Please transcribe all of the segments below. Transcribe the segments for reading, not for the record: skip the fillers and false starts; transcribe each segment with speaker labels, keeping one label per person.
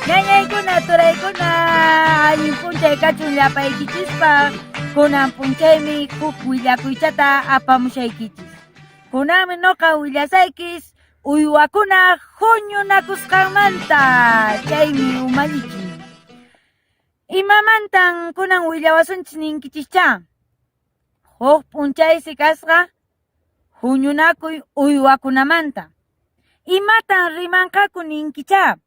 Speaker 1: Ñañaykuna, turaykuna, allin p'unchay kachun llapaykichispaq. Kunan p'unchaymi huk willakuychata apamushaykichis. Kunanmi noqa willasaykis uywakuna huñunakusqanmanta, chaymi umallichin. Imamantan kunan willawasunchis ninkichischá? Huk p'unchaysi kasqa huñunakuy uywakunamanta. Imatan rimanqaku ninkichá?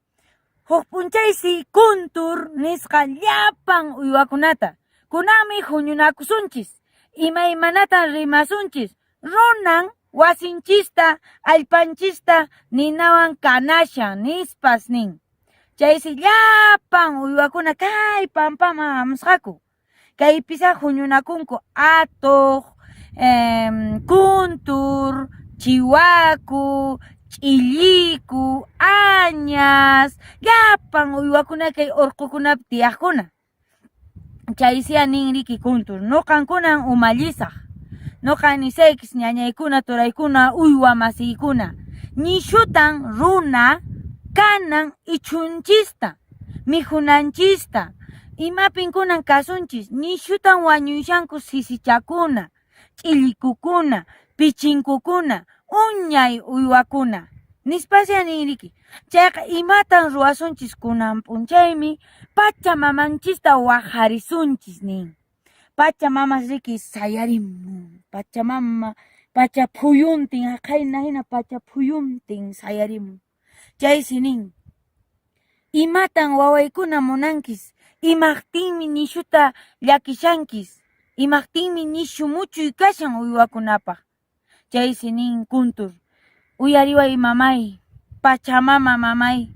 Speaker 1: Huk p'unchaysi kuntur nisqa llapan uywakunata. Kunanmi huñunakusunchis, imaymanatan rimasunchis, runan wasinchista, allpanchista ninawan kanashan nispas nin. Chaysi llapan uywakuna kay pampaman hamusqaku. Kaypisá huñunakunku atuq, kuntur, chiwaku, ch'illiku, añas, llapan uywakuna kay urqukunapi tiyaqkuna. Chaysiyá nin riki kuntur, nuqan kunan umallisaq. Nuqan nisaykis ñañaykuna, turaykuna, uywa masiykuna. Ñishutan runa kanan ichhunchista. Mikhunanchista, imapin kunan kasunchis, nishutan wañuyshanku sisichakuna, ch'illikukuna, pichinkukuna, uñay uywakuna. Nispasya nin riki, chayqa imatan ruwasunchis kunan p'unchaymi Pachamamanchista waqarisunchis nin. Pachamamas riki sayarimun, Pachamama, pacha phuyuntin, haqhayna hina pacha phuyuntin sayarimun. Chaysi nin, Imatan wawaykuna munankis? Imaqtinmi nishuta llakishankis? Imaqtinmi nishu muchuy kashan uywakunapaq? Chaysi nin kuntur, Uyariway mamay, Pachamama mamay,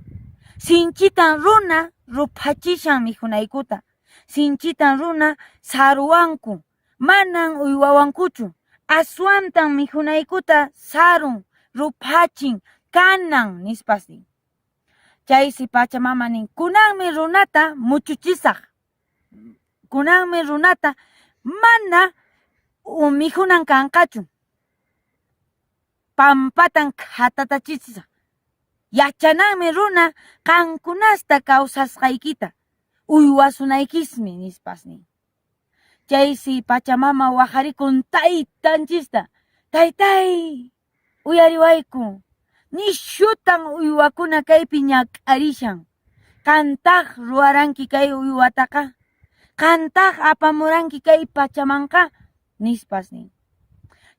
Speaker 1: sinchitan runa ruphachishan mikhunaykuta, sinchitan runa saruwanku, Manan uywawankuchu, aswantan mikhunaykuta sarun, ruphachin, kanan, nispas nin. Chaysi Pachamama nin, Kunanmi runata muchuchisaq, kunanmi runata mana mikhunan kanqachu, pampatan khatatachisaq. Yachananmi runa qankunasta kawsasqaykita, uywasunaykismi, nispas nin. Chaysi Pachamama waqarikun taytanchista, Taytay, uyariwayku, nishutan uywakuna kaypi ñak'arishan, qantaq ruwaranki kay uywataqa, qantaq apamuranki kay pachamanqa, nispas nin.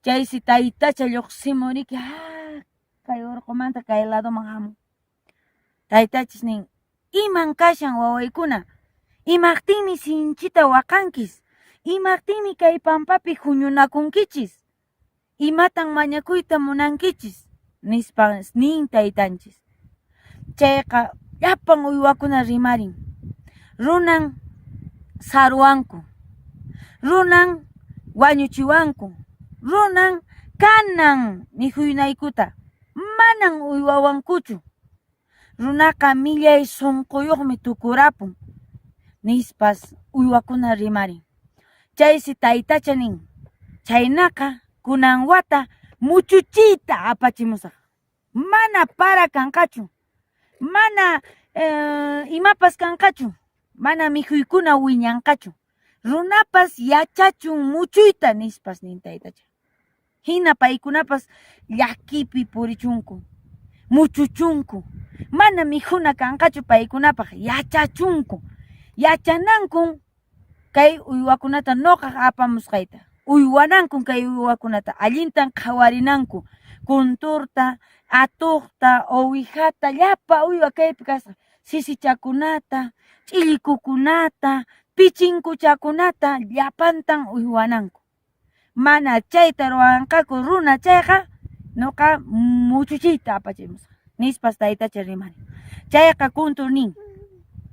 Speaker 1: Chaysi taytacha lluqsimun riki, ha, kay urqumanta kay ladoman hamun. Taytachis nin, Iman kashan wawaykuna? Imaqtinmi sinchita waqankis? Imaqtinmi kay pampapi huñunakunkichis? Imatan mañakuyta munankichis? Nispas nin taytanchis. Chayqa llapan uywakuna rimarin. Runan saruwanku. Runan wañuchiwanku. Runan kanan mikhuynaykuta. Manan uywawankuchu, runaqa millay sonqoyoqmi tukurapun, nispas uywakuna rimarin. Chaysi taytacha nin, chhaynaqa kunan wata muchuchiyta apachimusaq, mana para kanqachu, mana imapas kanqachu, mana mikhuykuna wiñanqachu, runapas yachachun muchuyta, nispas nin taytacha. Hina paykunapas llakipi purichunku, muchuchunku, mana mikhuna kanqachu paykunapaq, yachachunku, yachanankun kay uywakunata noqaq apamusqayta, uywanankun kay uywakunata, allintan qhawarinanku, kunturta, atuqta, owijata, llapa uywa kaypi kasqa, sisichakunata, ch'illikukunata, pichinkuchakunata, llapantan uywananku. Mana chayta ruwanqaku runa chayqa, noqa muchuchiyta apachimusaq, nispas taytacha rimani. Chayqa kuntur nin,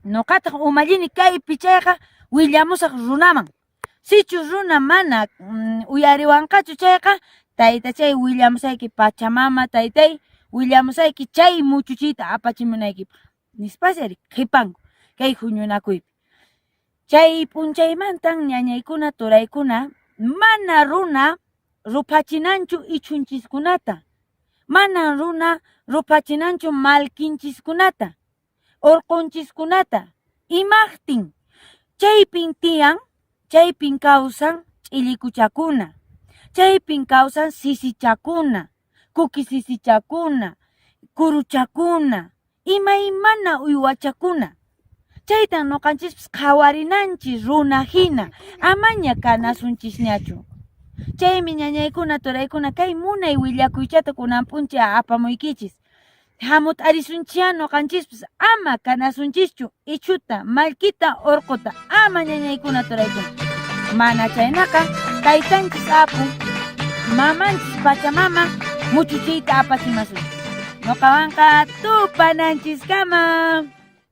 Speaker 1: noqataq umallini kaypi chayqa willamusaq runaman. Sichus runa mana uyariwanqachu chayqa, taytachay willamusayki Pachamama taytay willamusayki chay muchuchiyta apachimunaykipaq, nispas qhipanku kay huñunakuypi. Chay p'unchaymantan ñañaykuna turaykuna mana runa ruphachinanchu ichhunchiskunata, manan runa ruphachinanchu malkinchiskunata. Urqunchiskunata. Imaqtin? Chaypin tiyan, chaypin kawsan ch'illikuchakuna, chaypin kawsan sisichakuna, kuki sisichakuna, kuruchakuna, imaymana uywachakuna. Chaytan noqanchispas qhawarinanchis runa hina, amaña kanasunchisñachu. Chaymi ñañaykuna turaykuna kay munay willakuychata kunan p'unchay apamuykichis. Hamut'arisunchiyá noqanchispas ama kanasunchischu ichhuta, mallkita, urquta, ama ñañaykuna turaykuna. Mana chaynaqa taytanchis apu, mamanchis pachamama muchuchiyta apachimasunchis. Noqawanqa tupananchiskama.